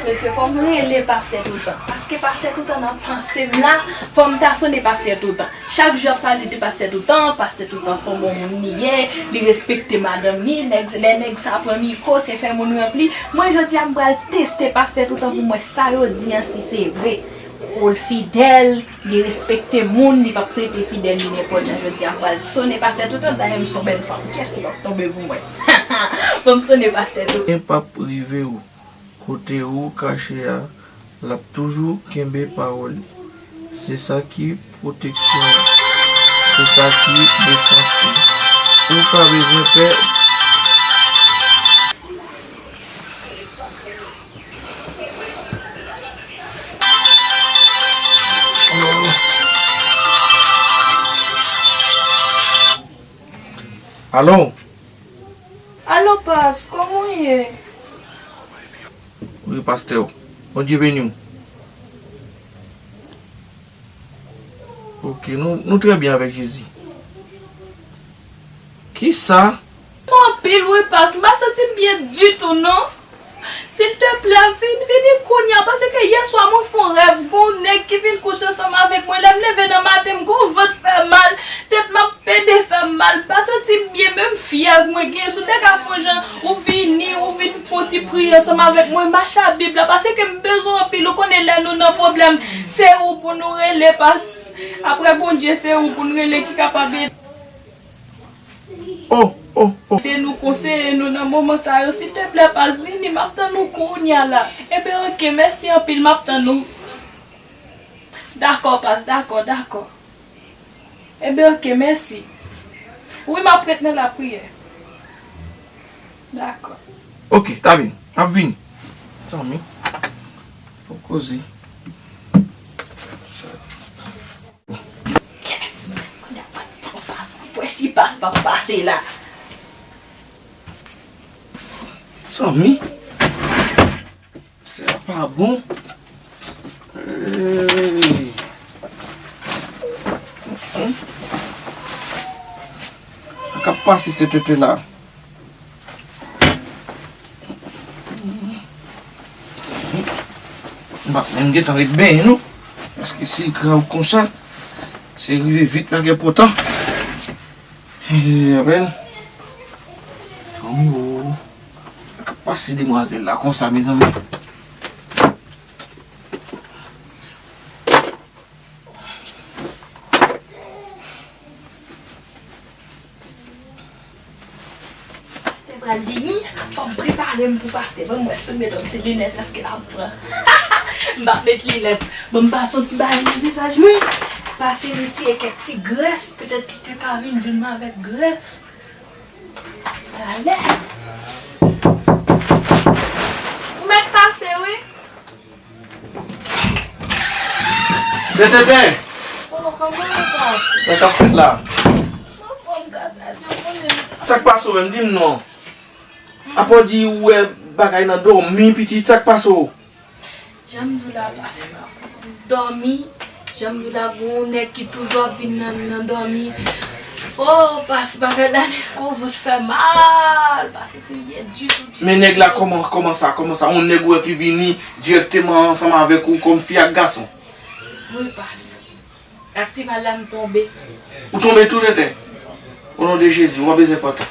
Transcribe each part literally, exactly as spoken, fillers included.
Mesye, fò m rele pastè toutan. Paske pastè toutan nan panse m la, fò m ta sone pastè toutan. Chak jou y ap pale de pastè toutan, pastè toutan se yon bon moun li ye, li respekte madanm li, nèg, lè nèg sa pran mikwo, se fè moun ranpli. Mwen, jodi a, m pral teste pastè toutan pou m wè sa yo di an, si se vre. Ou l fidèl, li respekte moun, li p ap trete fidèl li nenpòt jan. Jodi a, m pral sone pastè toutan, dayè m se yon bèl fanm. Kiyès ki p ap tonbe pou mwen? Fò m sone pastè toutan. Anyen p ap rive w. Kote ou kache a, l ap toujou kenbe pawòl li. Se sa ki pwoteksyon ou. Se sa ki defans ou. Ou pa bezwen pè. Alo? Alo, pas, kòman w ye? Wi, pastè. Bondye beni w. Ok, nou, nou trè byen avèk Jezi. Kisa? Anpil, wi, pas. M pa santi m byen ditou, non. Silteplè, vin, vini kounye a, paske yè swa mwen fè yon rèv, gen yon nèg ki vin kouche ansanm avèk mwen. Lè m leve nan maten, m gen yon vant fè mal, tèt m ap pede fè m mal, m pa santi m byen, menm fyèv mwen genyen, si w te ka fè yon jan, ou vini, ou vin fè yon ti priyè ansanm avèk mwen, mache ak Bib la, paske m bezwen anpil, ou konnen lè nou nan pwoblèm, se ou pou nou rele, pas, apre Bondye, se ou pou n rele ki kapab ede. Oh, oh, oh. Ede nou, konseye nou nan moman sa yo, silteplè, pas, vini, m ap tann ou kounye a la. Enben, ok, mèsi anpil, m ap tann ou. Dakò, pas, dakò, dakò. Enben, ok, mèsi. Wi, m ap ret nan lapriyè. Dakò. Ok, ta vin, m ap vini. Zanmi, fò koze. Sa. Yes! Kounye a, mwen, mwen pase, mwen wè si pas p ap pase la. Zanmi, se pa bon. Hey. Sa k ap pase se tete la. M pa menm gentan ret benyen non. Paske si l grav konsa, se rive vit la ki enpòtan. Hey, Abèl. Zanmi o. Sa k ap pase demwazèl la konsa, mezanmi? Pastè pral vini, fò m prepare m pou pastè. Ban m wè si m met yon ti linèt, èske l ap pran. M p ap met linèt. Ban m pase yon ti bagay nan vizaj mwen. Pase retire kèk ti grès, petèt li te ka vin jwenn mwen avèk grès. Talè. Ou mèt pase, wi. Sententen! Oh, kòman ou pase? Sa k ap fèt la? Anfòm, gras a Dye, ou konnen. Sa k pase w menm? Di m non. Apa w di ou wè bagay nan dòmi, pitit, sa k pase w? Jan m di w la, pase pa dòmi. Jan m di w la, gon nèg ki toujou ap vin nan, nan dòmi. Oh, pas bagay la, gon vant fè mal, pa santi m byen ditou, ditou. Men nèg la, kòman, kòman sa, kòman sa? Yon nèg ou wè ki vini dirèkteman ansanm avèk ou kòm fi ak gason? Wi, pas. Ak pi mal la, m tonbe. Ou tonbe tou, tenten? O non de Jezi, w ap bezwen pantan.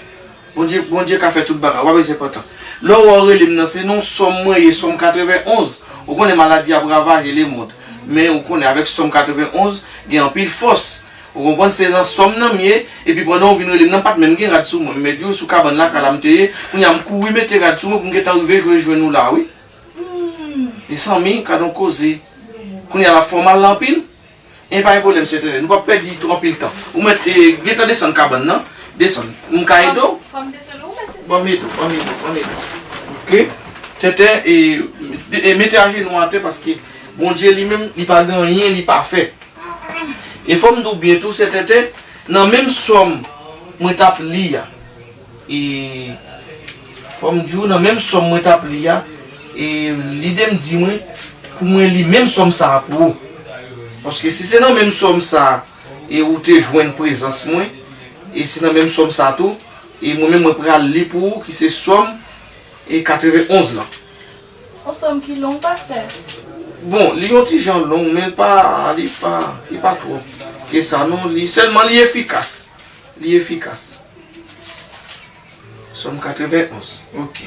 Bondye, Bondye ka fè tout bagay, w ap bezwen pantan. Lè w wè w rele m nan, se nan sòm mwen ye, sòm katrevenn onz. Ou konnen maladi ap ravaje lemonn. Men ou konnen avèk sòm katrevenn onz, gen anpil fòs. Ou konprann, se nan sòm nan m ye, epi pandan w vin rele m nan, m pa t menm gen rad sou mwen. M mèt di w sou kabann lakay la m te ye, kounye a m kouri mete rad sou mwen pou m gentan rive jwe jwenn ou la, wi. Mezanmi, gad on koze. Kounye a l ap fè w mal la anpil? E pa gen pwoblèm, sè Tenten. Nou p ap pèdi twò anpil tan. Ou mèt, e, gentan desann kabann nan. Desann. M ka ede w? Fò m desann, ou mèt. Ban m ede w, ban m ede w, ban m ede w. Ok. Tenten, e, e, mete ajenou atè paske Bondye li menm, li pa gen anyen li pa fè. E fò m di w byen tou, sè Tenten, nan menm sòm mwen t ap li a, e fò m di w, nan menm sòm mwen t ap li a, e lide m di mwen pou mwen li menm sòm sa a pou ou. Paske si se nan menm sòm sa a, e ou te jwenn prezans mwen, e si nan menm sòm sa a tou, e mwen menm mwen pral li pou ou, ki se sòm, e katrevenn onz lan. Yon sòm ki long, pastè. Bon, li yon ti jan long, men l pa, li pa, li pa twòp ke sa, non. Li, sèlman li efikas. Li efikas. Sòm katrevenn onz. Ok.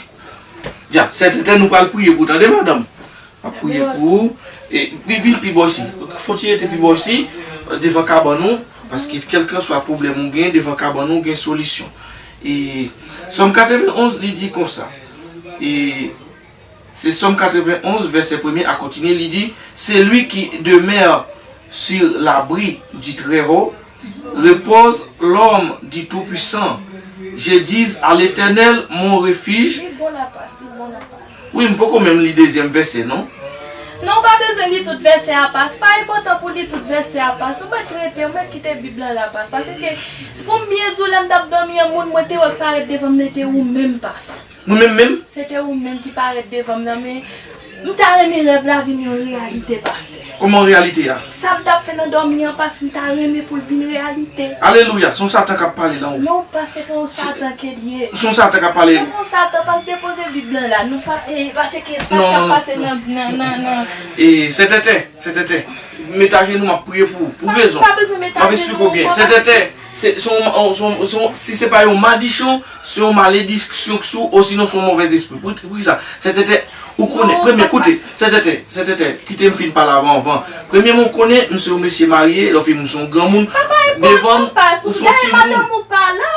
Ya, sètètè, nou pral priye pou tande, madanm. N ap priye pou ou. E, vin, vin pi bò isi. Fò ti rete pi bò isi, devan kabann ou, paske kèlkanswa pwoblèm ou gen, devan kabann ou gen solisyon. E, Sòm katrevenn onz, li di konsa. E, Se Sòm katrevenn onz, vèsè premye a kontinye, li di, Celui qui demeure sur l'abri du Très-Haut repose l'âme du Tout-Puissant. Je dis à l'Éternel, mon refuge. Li bon la pas, li bon la pas. Wi, m poko menm li dezyèm vèsè, non? Non, ou pa bezwen li tout vèsè a pas. Pa enpòtan pou li tout vèsè a pas. Ou mèt rete, ou mèt kite Bib lan la pas. Paske, pou m byen di w, lè m t ap dòmi an, moun mwen te wè k parèt devan m nan te ou menm pas. Mwen menm menm? Se te ou menm ki parèt devan m nan, men m ta renmen rèv la vin yon reyalite, pastè. Kòman reyalite a? Sa m t ap fè nan dòmi an, pas, m ta renmen pou l vin reyalite. Alelouya, se yon Satan k ap pale la, wi. Non, pas, se pa yon Satan ke l ye. Se yon Satan k ap pale. Se pa yon Satan, pas, depoze Bib lan la. Nou pa, e, paske sa k ap pase nan, nan, nan, nan. E, sètètè, sètètè, met ajenou, m ap priye pou ou, pou rezon. Pa bezwen met ajenou ankò, pas. M ap esplike w byen. Sètètè, se, se yon, se yon, se yon, si se pa yon madichon, se yon malediksyon k sou ou, osinon se yon movèz espri. Pou, pou kisa? Sètètè, ou konnen, premye, koute, sètètè, sètètè, kite m fin pale avan, avan. Premyèman, ou konnen, m se yon mesye marye, lè w fin m se yon granmoun, devan m, ou se yon timoun. Sa pa enpòtan, pas, ou dèyè madanm ou pa la.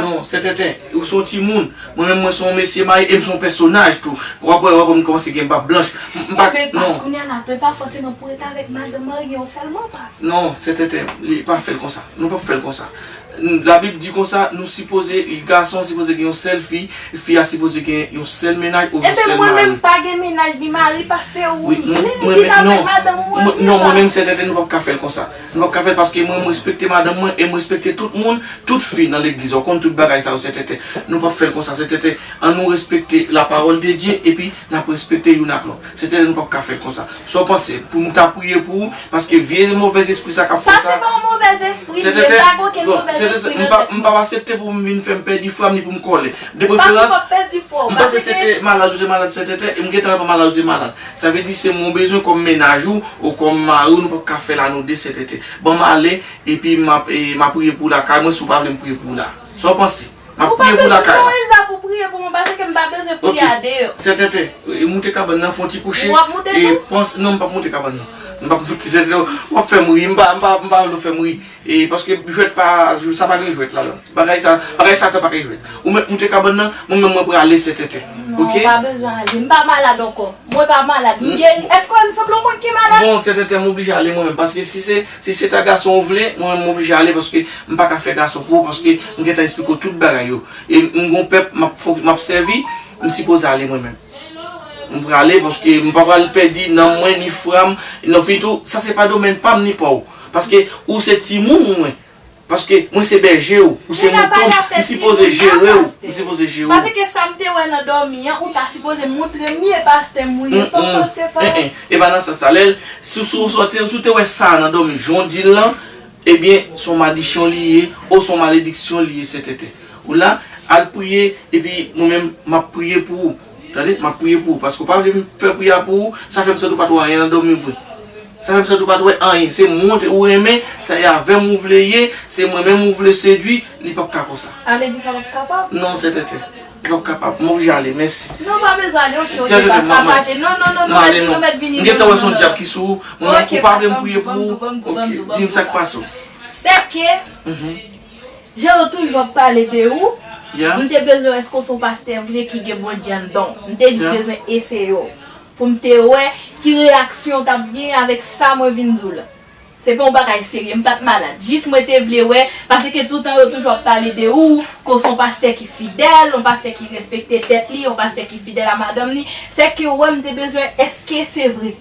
Non, sètètè, ou se yon timoun. Mwen menm, mwen se yon mesye marye, e m se yon pèsonaj tou. W ap wè, w ap wè m kòmanse gen bab blanch. M, m pa, non. Enben, pas, kounye a la, tou, e pa fòseman pou rete avèk madanm marye w sèlman, pas. Non, sètètè, li pa fè l konsa. Nou p ap fè l konsa. N-, Labib di konsa, nou sipoze, gason sipoze gen yon sèl fi, fi a sipoze gen yon sèl mennaj ou yon sèl mari. Enben, mwen menm, pa gen mennaj ni mari, pas, se ou m vle, kit avèk madanm mwen, non, mwen menm, sètètè, nou p ap ka fè l konsa. Nou p ap ka fè l paske mwen, m respekte madanm mwen e m respekte tout moun, tout fi nan legliz. Ou konn tout bagay sa yo, sètètè. Nou p ap fè l konsa, sètètè. An nou respekte la parole de Dieu, epi n ap respekte youn ak lòt. Sètètè, nou p ap ka fè l konsa. Sa w panse? Pou m ta priye pou ou, paske vye movèz espri sa k ap fè sa. Sa se pa yon movèz espri, li ye, pa gen okenn movèz espri nan tèt mwen. M p ap, m p ap aksepte pou m vin fè m pèdi fwa m ni pou m kòlè. De preferans, m panse se te malad ou te malad, sètètè, e m gentan pa malad ou te malad. Sa vle di se mwen w bezwen kòm mennaj ou, ou kòm mari w, nou p ap ka fè l a nou de, sètètè. Ban m ale, epi m ap, e, m ap priye pou ou lakay mwen, si w pa vle m priye pou ou la. Sa w panse? M ap priye pou ou lakay la. Ou pa bezwen, non, e la pou priye pou mwen, paske m pa bezwen priye a deyò. Ok, sètètè, e, moute kabann nan, fè yon ti kouche. W ap moute tou? E, panse, non, m p ap moute kabann nan. M p ap moute, sètètè, w ap fè m ri, m pa, m pa, m pa vle w fè m ri. E, paske jwèt pa, sa pa gen jwèt ladan. Bagay sa, bagay Satan pa gen jwèt. Ou mèt moute kabann nan, mwen menm mwen prale, sètètè. Ok? Non, ou pa bezwen ale. M pa malad ankò. Mwen pa malad. M geri. Èske w wè m sanble yon moun ki malad? Bon, sètètè, m oblije ale mwen menm. Paske si se, si se ta gason ou vle, mwen menm m oblije ale paske m pa ka fè gason pou ou, paske m gentan esplike w tout bagay yo. E m gon pèp m ap fon-, m ap sèvi, m sipoze ale mwen menm. M prale paske m pa pral pèdi nanm mwen, ni fwa m, non, fini tou, sa se pa domèn pa m ni pa w. Paske ou se timoun mwen. Paske mwen se bèje w, ou se mouton m, m sipoze jere w, m sipoze jere w. Paske sa m te wè nan dòmi an, ou ta sipoze montre m li, e pastè m ou ye, sa w panse, pas? E pa nan sans sa, lè, si, si, si w te, si w te wè sa nan dòmi, jan w di l lan, ebyen, se yon madichon li ye, ou se yon malediksyon li ye, sètètè. Ou la, al priye, epi mwen menm, m ap priye pou ou. Tande, m ap priye pou ou, paske w pa vle m fè priyè pou ou, sa fè m santi w pa t wè anyen nan dòmi vre. Sa fè m santi w pa t wè anyen. Se mwen ou renmen, se avè m ou vle ye, se mwen menm ou vle sedui, li p ap ka konsa. Ale di sa p ap kapab? Non, sètètè. Li p ap kapab. M oblije ale, mèsi. Non, pa bezwen ale, ok, ok, pas, pa fache. Non, non, non, nou mèt, nou mèt vini. M gentan wè se yon dyab ki sou ou. Mwen menm, ou pa vle m priye pou ou. Ok, di m sa k pase w. Sèke, jan yo toujou ap pale de ou, m te bezwen wè èske w se yon pastè vre ki gen Bondye anndan w. M te jis bezwen eseye w. Pou m te wè ki reyaksyon w t ap gen avèk sa mwen vin di w la. Se pa yon bagay serye, m pa t malad. Jis mwen te vle wè, paske toutan yo toujou ap pale de ou, ke w se yon pastè ki fidèl, yon pastè ki respekte tèt li, yon pastè ki fidèl a madanm li. Sèke wè m te bezwen, èske se vre?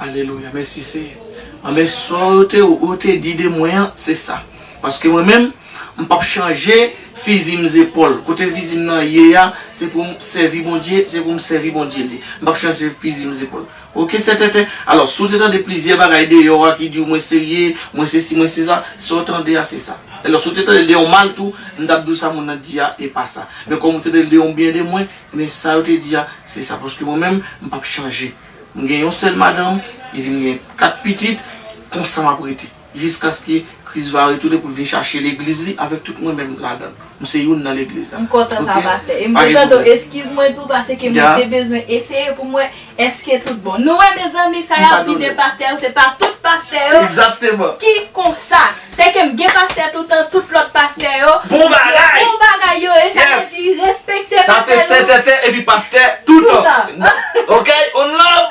Alelouya, mèsi Seyè. Anben, sa w te, ou te di de mwen an, se sa. Paske mwen menm, m p ap chanje fizi m zepòl. Kote fizi m nan ye a, se pou m sèvi Bondye, se pou m sèvi Bondye li. M p ap chanje fizi m zepòl. Ok, sètètè. Alò, si w te tande plizyè bagay deyò a ki di w mwen serye, mwen sesi, mwen sesa, sa w tande a, se sa. Alò, si w te tande l de yon mal tou, m t ap di w sa moun nan di a, e pa sa. Men kòm ou te tande l de yon byen de mwen, men sa yo te di a, se sa. Paske mwen menm, m p ap chanje. M gen yon sèl madanm, epi m gen kat pitit, konsa m ap rete. Jiskaske Kris va retounen pou l vin chache legliz li avèk tout mwen menm ladan l. M se youn nan legliz la. M kontan sa, pastè. E m prezante w eskiz mwen tou, paske mwen te bezwen eseye pou m wè èske tout bon. Nou wè, mezanmi, sa y ap di de pastè yo, se pa tout pastè yo ki konsa. Se ke m gen pastè toutan, tout lòt pastè yo, bon bagay yo, e sa vle di respekte pastè nou. Sa se sentètè epi pastè toutan. Ok, on love.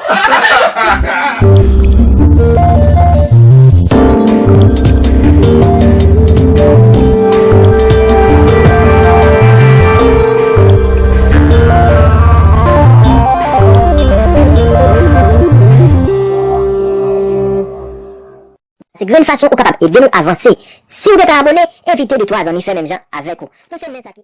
Se grenn fason ou kapab ede nou avanse. Si ou gentan abone, envite de twa zanmi fè menm jan avèk ou. Nou se men sa ki